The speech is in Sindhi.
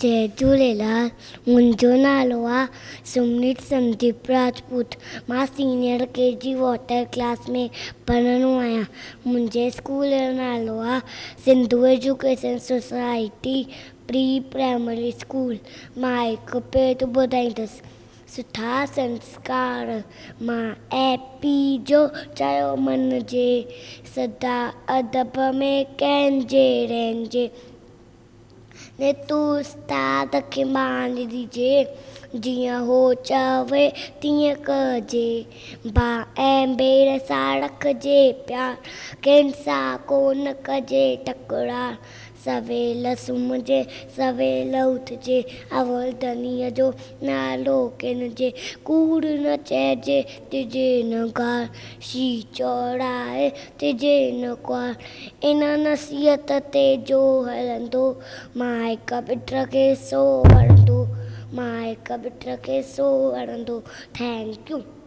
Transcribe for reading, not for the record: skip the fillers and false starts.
جئي جهوليلال منهنجو نالو آ سمنيت سنديپ راجپوت مان senior K G water class ۾ پڙهندو آهيان منهنجي اسڪول جو نالو آ Sindhu education society pre primary school مان هڪ بيت ٻڌائيندس سٺا سنسڪار مان ۽ پيء جو چيو مڃجي سدا ادب ۾ ڪنهن جي رهجي. نت استاد کي مان ڏجي، جيئن هو چوي تيئن ڪجي. ڀاء ۽ ڀيڻ سان رکجي پيار، ڪنهن سان ڪونه ڪجي تڪرار. سويل سمهجي سويل اٿجي، اول ڌڻيء جو نالو ڪنجي. ڪوڙ نه چئجي، ڏجي نه گار، شينهن چورائي ٿجي نه ڪوار. ان نصيحت تي جو هلندو، مان هڪ پٽ کي سو هڻندو، مان هڪ پٽ کي سو هڻندو. Thank you.